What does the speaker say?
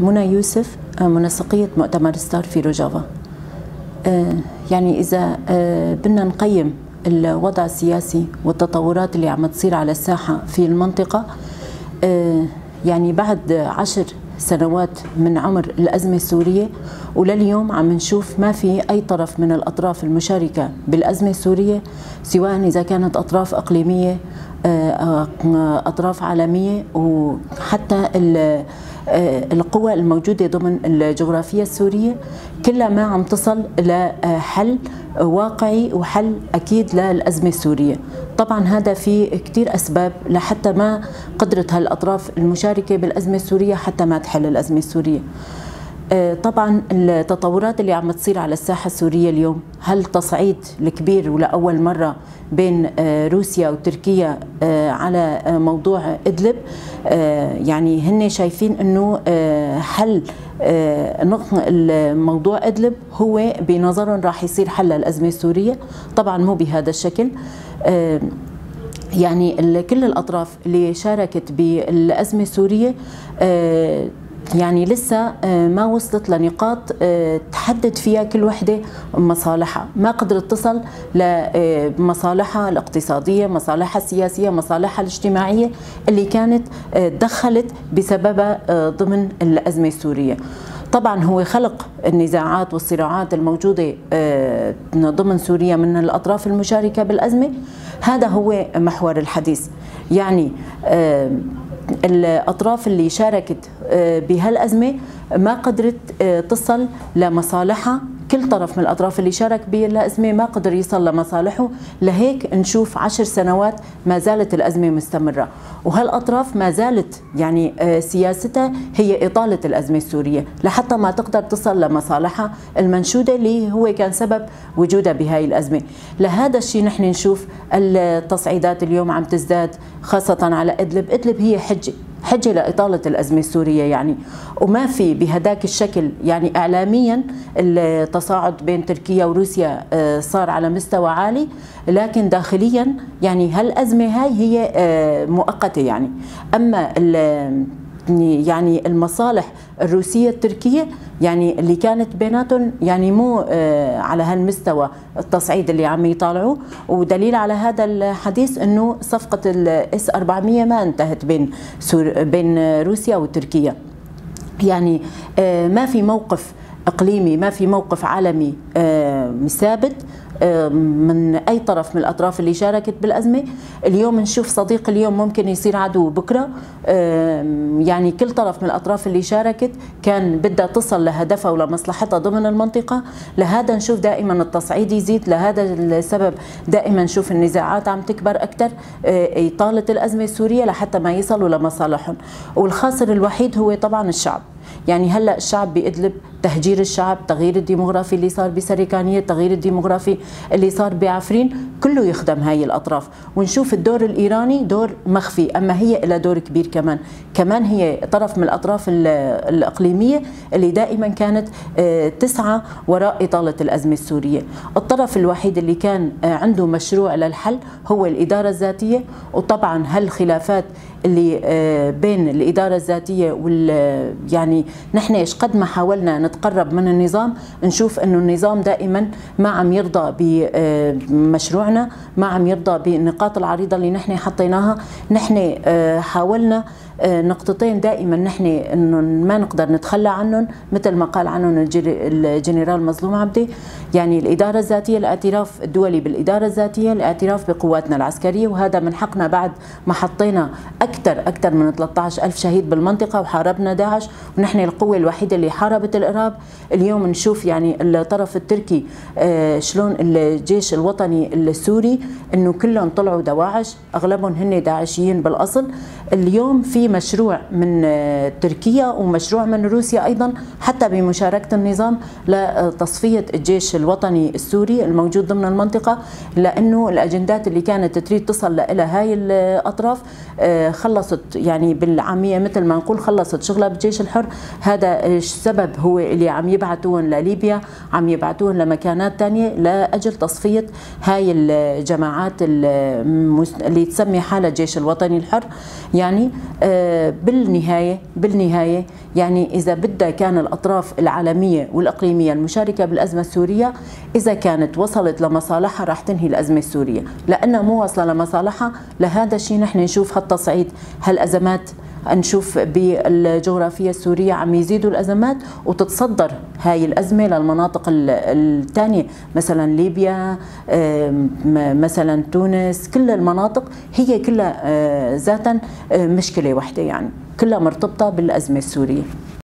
منى يوسف، منسقية مؤتمر ستار في روجافا. يعني إذا بدنا نقيم الوضع السياسي والتطورات اللي عم تصير على الساحة في المنطقة، يعني بعد 10 سنوات من عمر الأزمة السورية ولليوم عم نشوف ما في أي طرف من الأطراف المشاركة بالأزمة السورية، سواء إذا كانت أطراف إقليمية، أطراف عالمية، وحتى القوى الموجودة ضمن الجغرافية السورية، كلها ما عم تصل لحل واقعي وحل أكيد للأزمة السورية. طبعا هذا في كتير أسباب لحتى ما قدرت هالأطراف المشاركة بالأزمة السورية حتى ما تحل الأزمة السورية. طبعا التطورات اللي عم تصير على الساحة السورية اليوم، هالتصعيد الكبير ولأول مرة بين روسيا وتركيا على موضوع إدلب، يعني هن شايفين انه حل الموضوع إدلب هو بنظرهم راح يصير حل للأزمة السورية. طبعا مو بهذا الشكل. يعني كل الأطراف اللي شاركت بالأزمة السورية يعني لسه ما وصلت لنقاط تحدد فيها كل وحدة مصالحها، ما قدرت تصل لمصالحها الاقتصادية، مصالحها السياسية، مصالحها الاجتماعية اللي كانت دخلت بسببها ضمن الأزمة السورية. طبعا هو خلق النزاعات والصراعات الموجودة ضمن سوريا من الأطراف المشاركة بالأزمة، هذا هو محور الحديث. يعني الأطراف اللي شاركت بهالأزمة ما قدرت تصل لمصالحها، كل طرف من الأطراف اللي شارك بالأزمة ما قدر يصل لمصالحه، لهيك نشوف 10 سنوات ما زالت الأزمة مستمرة، وهالأطراف ما زالت يعني سياستها هي إطالة الأزمة السورية لحتى ما تقدر تصل لمصالحها المنشودة اللي هو كان سبب وجودها بهاي الأزمة. لهذا الشيء نحن نشوف التصعيدات اليوم عم تزداد، خاصة على إدلب. إدلب هي حجة لإطالة الأزمة السورية يعني، وما في بهداك الشكل يعني إعلاميا التصاعد بين تركيا وروسيا صار على مستوى عالي، لكن داخليا يعني هالأزمة هاي هي مؤقتة يعني. أما يعني المصالح الروسية التركية يعني اللي كانت بيناتهم يعني مو على هالمستوى التصعيد اللي عم يطالعوه. ودليل على هذا الحديث انه صفقة الاس 400 ما انتهت بين روسيا وتركيا. يعني ما في موقف اقليمي، ما في موقف عالمي ثابت من اي طرف من الاطراف اللي شاركت بالازمه. اليوم نشوف صديق اليوم ممكن يصير عدو بكره. يعني كل طرف من الاطراف اللي شاركت كان بدها تصل لهدفها ولمصلحتها ضمن المنطقة، لهذا نشوف دائما التصعيد يزيد، لهذا السبب دائما نشوف النزاعات عم تكبر اكثر، اطاله الازمة السورية لحتى ما يصلوا لمصالحهم. والخاسر الوحيد هو طبعا الشعب. يعني هلا الشعب بإدلب، تهجير الشعب، تغيير الديموغرافي اللي صار بسريكانية، التغيير الديموغرافي اللي صار بعفرين، كله يخدم هاي الأطراف. ونشوف الدور الإيراني دور مخفي، أما هي لها دور كبير كمان، كمان هي طرف من الأطراف الإقليمية اللي دائما كانت تسعى وراء إطالة الأزمة السورية. الطرف الوحيد اللي كان عنده مشروع للحل هو الإدارة الذاتية، وطبعا هالخلافات اللي بين الإدارة الذاتية وال يعني نحن إيش قد ما حاولنا نتقرب من النظام نشوف إنه النظام دائما ما عم يرضى بمشروعنا، ما عم يرضى بالنقاط العريضة اللي نحن حطيناها. نحن حاولنا نقطتين دائما نحن إنه ما نقدر نتخلى عنهم، مثل ما قال عنهم الجنرال مظلوم عبدي، يعني الإدارة الذاتية، الاعتراف الدولي بالإدارة الذاتية، الاعتراف بقواتنا العسكرية، وهذا من حقنا بعد ما حطينا أكثر من 13,000 شهيد بالمنطقة وحاربنا داعش، ونحن القوة الوحيدة اللي حاربت الإرهاب. اليوم نشوف يعني الطرف التركي شلون الجيش الوطني السوري إنه كلهم طلعوا دواعش، أغلبهم هن داعشيين بالأصل. اليوم في مشروع من تركيا ومشروع من روسيا أيضا حتى بمشاركة النظام لتصفية الجيش الوطني السوري الموجود ضمن المنطقة، لأنه الأجندات اللي كانت تريد تصل لها هاي الأطراف خلصت، يعني بالعامية مثل ما نقول خلصت شغلها بالجيش الحر. هذا السبب هو اللي عم يبعثوهم لليبيا، عم يبعثوهم لمكانات ثانية لأجل تصفية هاي الجماعات اللي تسمي حالها الجيش الوطني الحر. يعني بالنهاية يعني إذا بدها كان الأطراف العالمية والإقليمية المشاركة بالأزمة السورية إذا كانت وصلت لمصالحها راح تنهي الأزمة السورية، لأنها مو واصلة لمصالحها. لهذا الشيء نحن نشوف هالتصعيد، هالأزمات، نشوف بالجغرافية السورية عم يزيدوا الأزمات وتتصدر هاي الأزمة للمناطق الثانية، مثلا ليبيا، مثلا تونس، كل المناطق هي كلها ذاتا مشكلة واحدة، يعني كلها مرتبطة بالأزمة السورية.